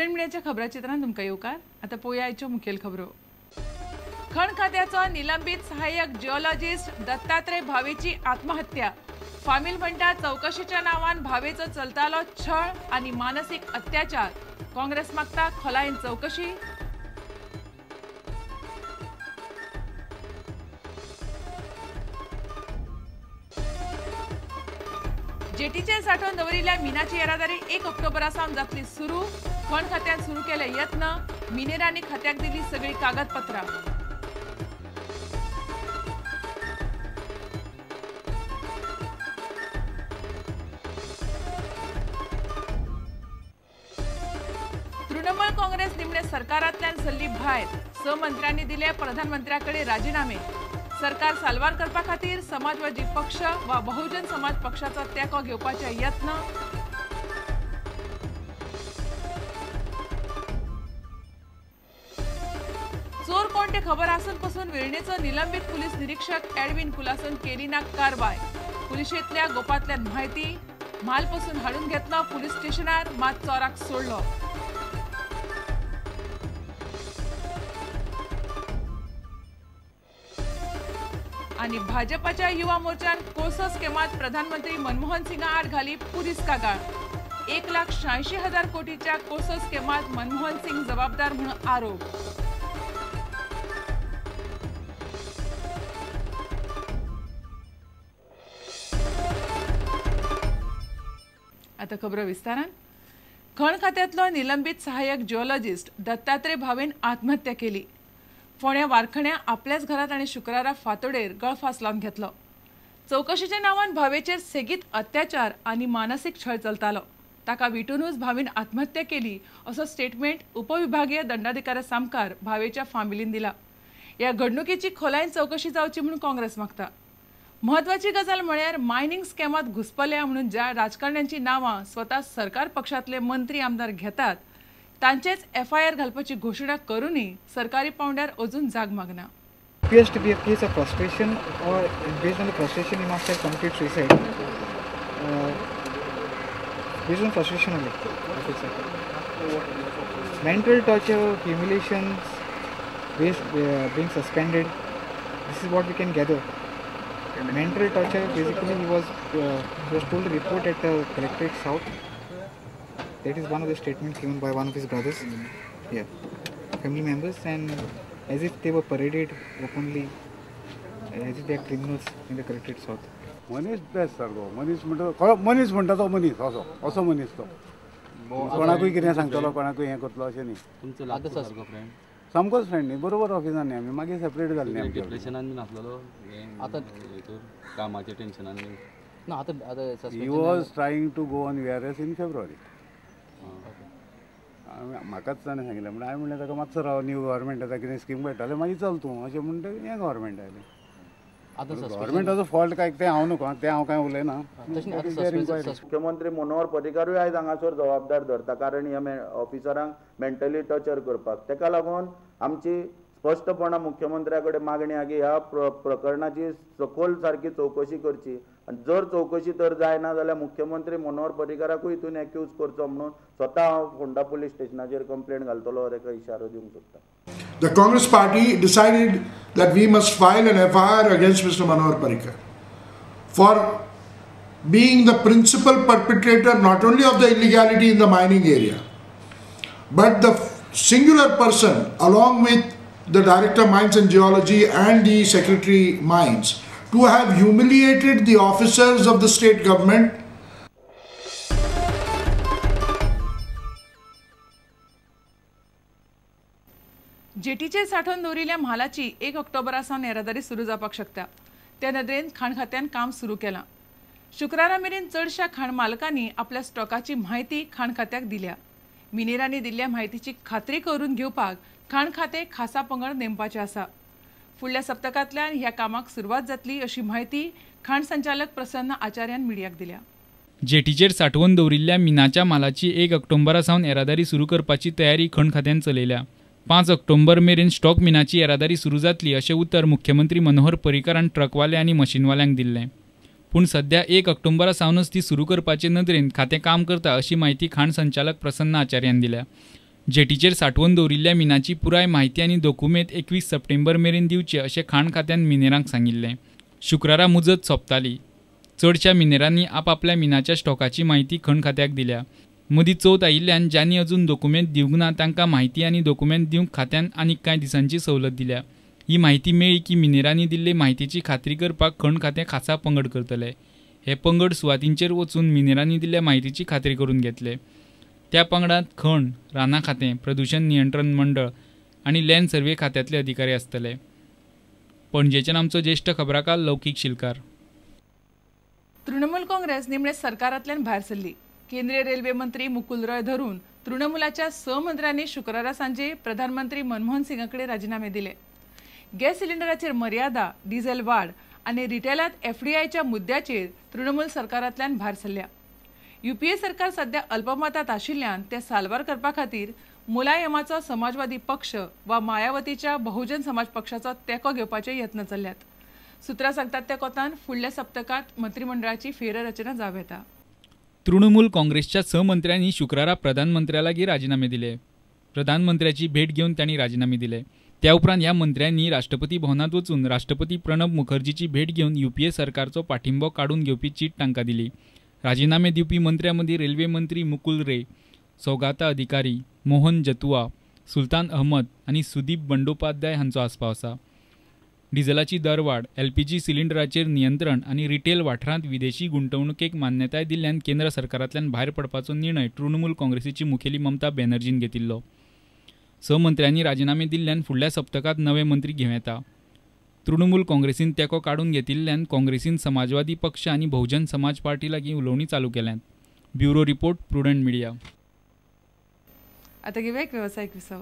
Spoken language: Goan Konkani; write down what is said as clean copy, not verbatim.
सुरेन मिडियाच्या खबराचित्रांत तुमकां येवकार. आतां पळोवया आयच्यो मुखेल खबरो. खण खात्याचो निलंबीत सहाय्यक जिओलॉजिस्ट दत्तात्रय भावेची आत्महत्या. फामील म्हणटा चवकशीच्या नांवान भावेचो चलतालो छळ आनी मानसीक अत्याचार. काँग्रेस मागता खोलायेन चवकशी. जेटीचेर सांठोवन दवरिल्ल्या मिनाची येरादारी 1 ऑक्टोबरा सावन जातली सुरू. खण खात्यान सुरू केले यत्न. मिनेरांनी खात्याक दिली सगळी कागदपत्रां. तृणमूल काँग्रेस निमणे सरकारांतल्यान सरली भायर. 6 मंत्र्यांनी दिले प्रधानमंत्र्याकडे राजीनामे. सरकार साल्वार करपा खातीर समाजवादी पक्ष वा बहुजन समाज पक्षाचो तेंको घेवपाचे यत्न. चोर कोण ते खबर आसून पसून वेर्णेचो निलंबीत पुलीस निरीक्षक एडविन कुलासून केली ना कारवाय. पुलिशेंतल्या गोपांतल्यान म्हायती. म्हाल पसून हाडून घेतलो पुलीस स्टेशनार, मात चोराक सोडलो. आनी भाजपाच्या युवा मोर्चान कोळसो स्कॅमांत प्रधानमंत्री मनमोहन सिंगा आड घाली पुलीस कागाळ. 1,86,000 कोटीच्या कोळसो स्कॅमांत मनमोहन सिंग जबाबदार म्हणून आरोप. आता खबरो विस्तारान. खण खात्यांतलो निलंबीत सहाय्यक जिओलॉजिस्ट दत्तात्रय भावेन आत्महत्या केली. फोंड्या वारखण्या आपल्याच घरांत आनी शुक्रारा फांतोडेर गळफास लावन घेतलो. चवकशीच्या नांवान भावेचेर सेगीत अत्याचार आनी मानसीक छळ चलतालो. ताका विटूनच भावेन आत्महत्या केली असो स्टेटमेंट उपविभागीय दंडाधिकाऱ्या सामकार भावेच्या फामिलीन दिला. ह्या घडणुकेची खोलायेन चवकशी जावची म्हणून काँग्रेस मागता. म्हत्वाची गजाल म्हळ्यार मायनिंग स्कॅमांत घुसपल्या म्हणून ज्या राजकारण्यांची नांवां स्वता सरकार पक्षांतले मंत्री आमदार घेतात तांचेच एफआयआर घालपाची घोशणा करूनय सरकारी पावंड्यार अजून जाग मागना. Appears to be a case of frustration or based on the frustration he must have committed suicide. Based on frustration only, I should say. Mental torture, humiliations, based, being suspended. This is what we can gather. Mental torture, basically he was told to report at the Collectorate South. That is one of the statements given by one of his brothers, yeah, family members, and as if they were paraded openly, as if they are criminals in the Collectorate South. Manish best सारको मनीस म्हणटा खरो मनीस म्हणटा तो मनीस असो असो मनीस तो कोणाकूय कितें सांगतलो कोणाकूय हें करतलो अशें न्ही. तुमचो लागचो सारको फ्रेंड? सामकोच फ्रेंड न्ही, बरोबर ऑफिसान न्ही, आमी मागीर सेपरेट जाल्ले. डिप्रेशनान बी नासलेलो आतां कामाच्या टेन्शनान ना. आतां आतां he was trying to go on VRS in February. म्हाकाच ताणें सांगिल्लें म्हणून हांवें म्हणलें ताका मातसो राव, न्यू गव्हर्मेंट आतां कितें स्कीम काडटालें मागीर चल तूं अशें म्हणटा. हें गव्हर्मेंट आयलें. आतां गव्हर्मेंटाचो फॉल्ट काय तें हांव न्हू, तें हांव कांय उलयना. मुख्यमंत्री मनोहर पर्रीकारूय आयज हांगासर जबाबदार धरता, कारण ह्या ऑफिसरांक मेंटली टॉर्चर करपाक. ताका लागून आमची स्पश्टपणान मुख्यमंत्र्या कडेन मागणी आहा की ह्या प्रकरणाची सखोल सारकी चवकशी करची आनी जर चवकशी तर जायना जाल्यार मुख्यमंत्री मनोहर पर्रीकाराकूय हितून एक्यूज करचो म्हणून स्वता हांव फोंडा पुलीस स्टेशनाचेर कंप्लेन घालतलो ताका इशारो दिवंक सोदता. The Congress party decided that we must file an FIR against Mr. Manohar Parrikar for being the principal perpetrator not only of the illegality in the mining area, but the singular person along with the Director Mines and Geology and the Secretary Mines to have humiliated the officers of the state government. जेटीचेर सांठोवन दवरिल्ल्या म्हालाची 1 ऑक्टोबरा सावन येरादारी सुरू जावपाक शकता. त्या नदरेन खाण खात्यान काम सुरू केलां. शुक्रारा मेरेन चडशा खाण मालकांनी आपल्या स्टॉकाची म्हायती खाण खात्याक दिल्या. मिनेरांनी दिल्ल्या म्हायतीची खात्री करून घेवपाक खाण खातें खासा पंगड नेमपाचें आसा. फुडल्या सप्तकांतल्यान ह्या कामाक सुरवात जातली अशी म्हायती खाण संचालक प्रसन्न आचार्यान मिडियाक दिल्या. जेटीचेर सांठोवन दवरिल्ल्या मिनाच्या म्हालाची 1 ऑक्टोबरा सावन येरादारी सुरू करपाची तयारी खण खात्यान चलयल्या. 5 ऑक्टोबर मेरेन स्टॉक मिनाची येरादारी सुरू जातली अशें उतर मुख्यमंत्री मनोहर पर्रीकारान ट्रकवाले आनी मशीनवाल्यांक दिल्लें. पूण सध्या 1 ऑक्टोबरा सावनच ती सुरू करपाचे नदरेन खातें काम करता अशी म्हायती खाण संचालक प्रसन्न आचार्यान दिल्या. जेटीचेर सांठोवन दवरिल्ल्या मिनाची पुराय म्हायती आनी दोकुमेंत 21 सप्टेंबर मेरेन दिवचे अशें खाण खात्यान मिनेरांक सांगिल्लें. शुक्रारा मुजत सोंपताली. चडश्या मिनेरांनी आपापल्या मिनाच्या स्टॉकाची म्हायती खण खात्याक दिल्या. मदीं चवथ आयिल्ल्यान ज्यांनी अजून दोकुमेंत दिवंक ना तांकां म्हायती आनी दोकुमेंत दिवंक खात्यान आनीक कांय दिसांची सवलत दिल्या. ही म्हायती मेळ्ळी की मिनेरांनी दिल्ले म्हायतीची खात्री करपाक खण खातें खासा पंगड करतले. हे पंगड सुवातींचेर वचून मिनेरांनी दिल्ल्या म्हायतीची खात्री करून घेतले. त्या पंगडांत खण, रानां खातें, प्रदूशण नियंत्रण मंडळ आनी लँड सर्वे खात्यांतले अधिकारी आसतले. पणजेच्यान आमचो ज्येश्ठ खबराकार लौकीक शिलकार. तृणमूल काँग्रेस निमणे सरकारांतल्यान भायर सरली. केंद्रीय रेल्वे मंत्री मुकुल रॉय धरून तृणमूलाच्या 6 मंत्र्यांनी शुक्रारा सांजे प्रधानमंत्री मनमोहन सिंगा कडेन राजिनामे दिले. गॅस सिलिंडराचेर मर्यादा, डिझेल वाड आनी रिटेलांत एफडीआयच्या मुद्द्याचेर तृणमूल सरकारांतल्यान भायर सरल्या. युपीए सरकार सध्या अल्पमतांत आशिल्ल्यान ते साल्वार करपा खातीर मुलायमाचो समाजवादी पक्ष वा मायावतीच्या बहुजन समाज पक्षाचो तेंको घेवपाचे यत्न चल्ल्यात. सूत्रां सांगतात त्या कोतान फुडल्या सप्तकांत मंत्रिमंडळाची फेररचना जावं येता. तृणमूल काँग्रेसच्या 6 मंत्र्यांनी शुक्रारा प्रधानमंत्र्या लागीं राजिनामे दिले. प्रधानमंत्र्याची भेट घेवन तांणी राजिनामे दिले. त्या उपरांत ह्या मंत्र्यांनी राष्ट्रपती भवनांत वचून राष्ट्रपती प्रणब मुखर्जीची भेट घेवन युपीए सरकारचो पाठिंबो काडून घेवपी चीट तांकां दिली. राजिनामे दिवपी मंत्र्यां मदीं रेल्वे मंत्री मुकुल रे, सौगाता अधिकारी, मोहन जतुआ, सुलतान अहमद आनी सुदीप बंडोपाध्याय हांचो आस्पाव आसा. डिझेलाची दरवाड, एलपीजी सिलिंडराचेर नियंत्रण आनी रिटेल वाठारांत विदेशी गुंतवणुकेक मान्यताय दिल्ल्यान केंद्र सरकारांतल्यान भायर पडपाचो निर्णय तृणमूल काँग्रेसीची मुखेली ममता बॅनर्जीन घेतिल्लो. 6 मंत्र्यांनी राजिनामे दिल्ल्यान फुडल्या सप्तकांत नवे मंत्री घेवं येता. तृणमूल काँग्रेसीन तेंको काडून घेतिल्ल्यान काँग्रेसीन समाजवादी पक्ष आनी बहुजन समाज पार्टी लागीं उलोवणी चालू केल्यांत. Bureau report, Prudent Media. आतां घेवया एक वेवसायीक विसव.